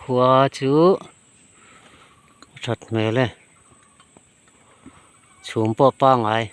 Khua chu a that hmel e chhum pawh a pangai.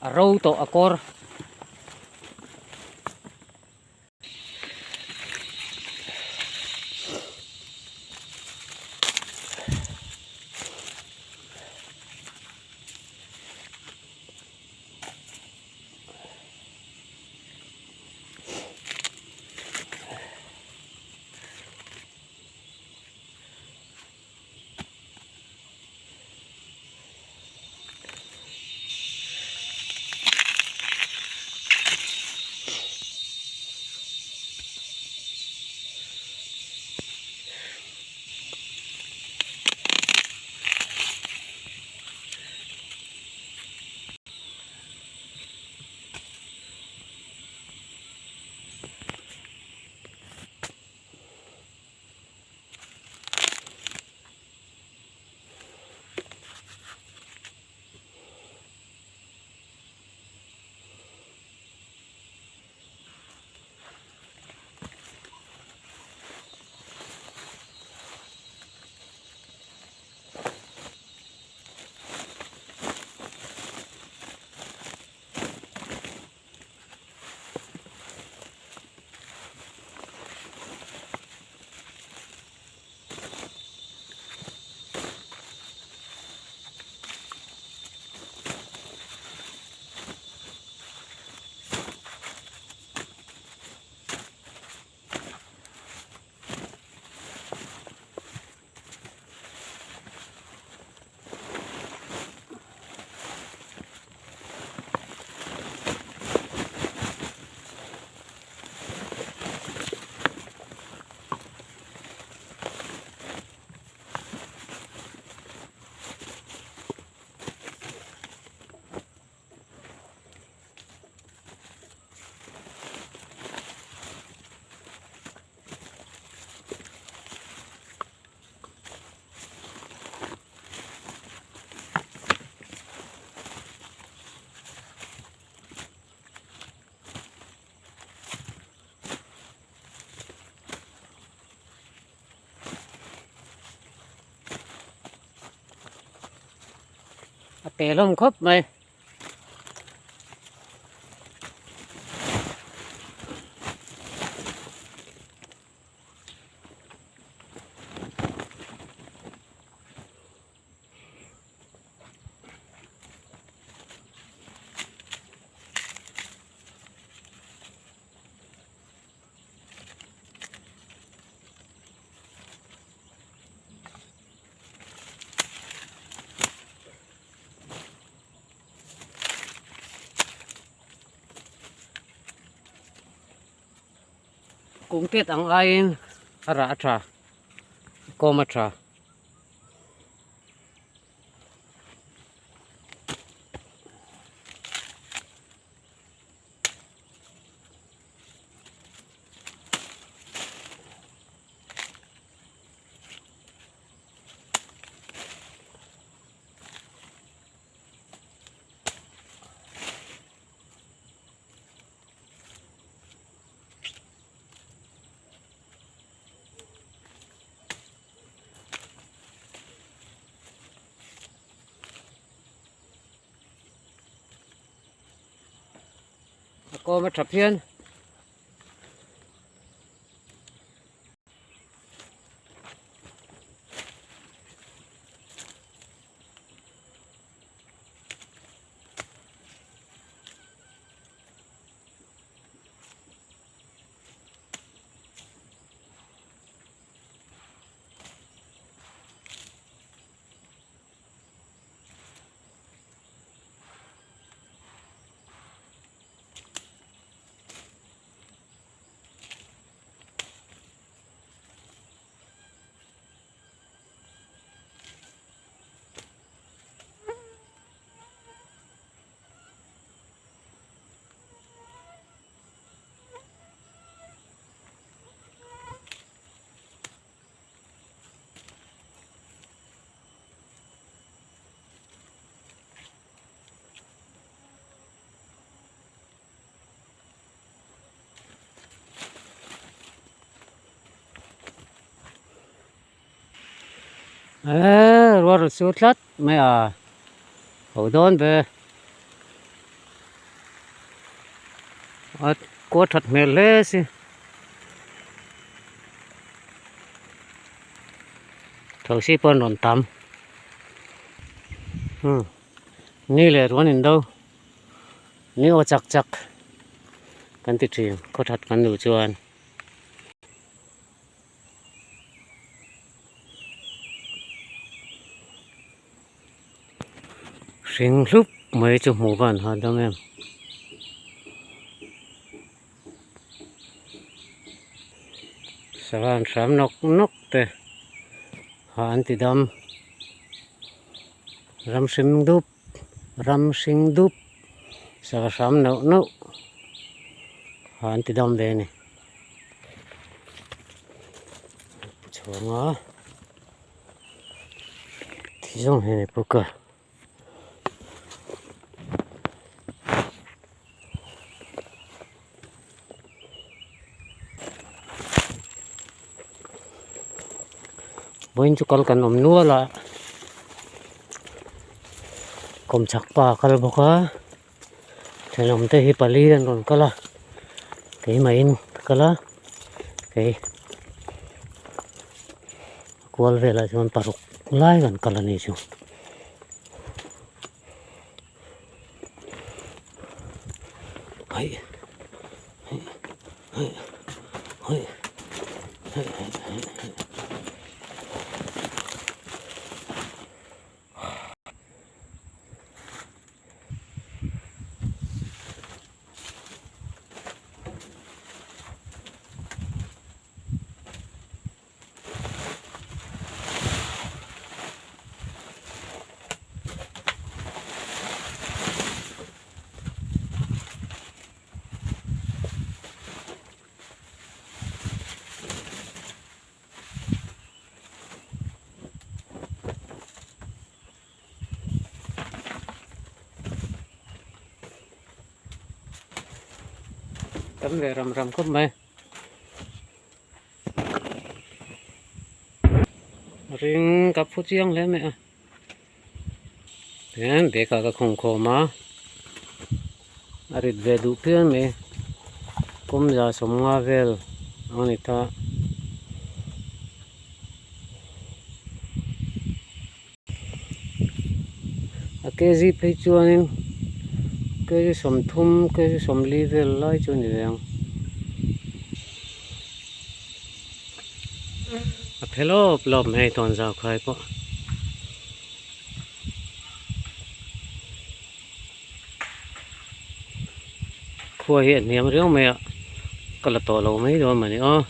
A ro tawh a kawr. A pe hlawm khawp mai. Kung tet ang aiin a rah a tha a kawm a tha. A kawm a tha phian. Eee rual rawn sur tlat mai a ho dawn ve. A kua that hmel hle si. Thosi pawh an rawn tam. Umm ni leh ruan in do ni aw chak chak kan ti thin khaw that kan duh chuan. Hring hlup mai chu hmuh van hahdam em. Sava an hram nawk nawk te ha an ti dam. Ram hring dup ram hring dup sava hram nauh nauh ha an ti dam ve a ni. Pu chhuanga thi zawng hian i puk a. Vawiin chu kal kan awm nual a kawmchhak pa a kal bawk a thenawm te hi pali an rawn kal a keimah in ka kal a kei kual velah chuan paruk lai kan kal a ni chu. Tam ve ram ram khawp mai. Ring ka phu chiang hle mai a tihian bag ah ka khawng khawm a a rit ve duh phian mai kawmza sawmnga vel a ni ta. A kg phei chuanin kg 30 kg 40 vel lai chu a ni ve ang. A phe lawp lawp mai hei tawnzau khai pawh. Khua hi a hniam riau mai a ka la tawh lo mai dawn mawni aw.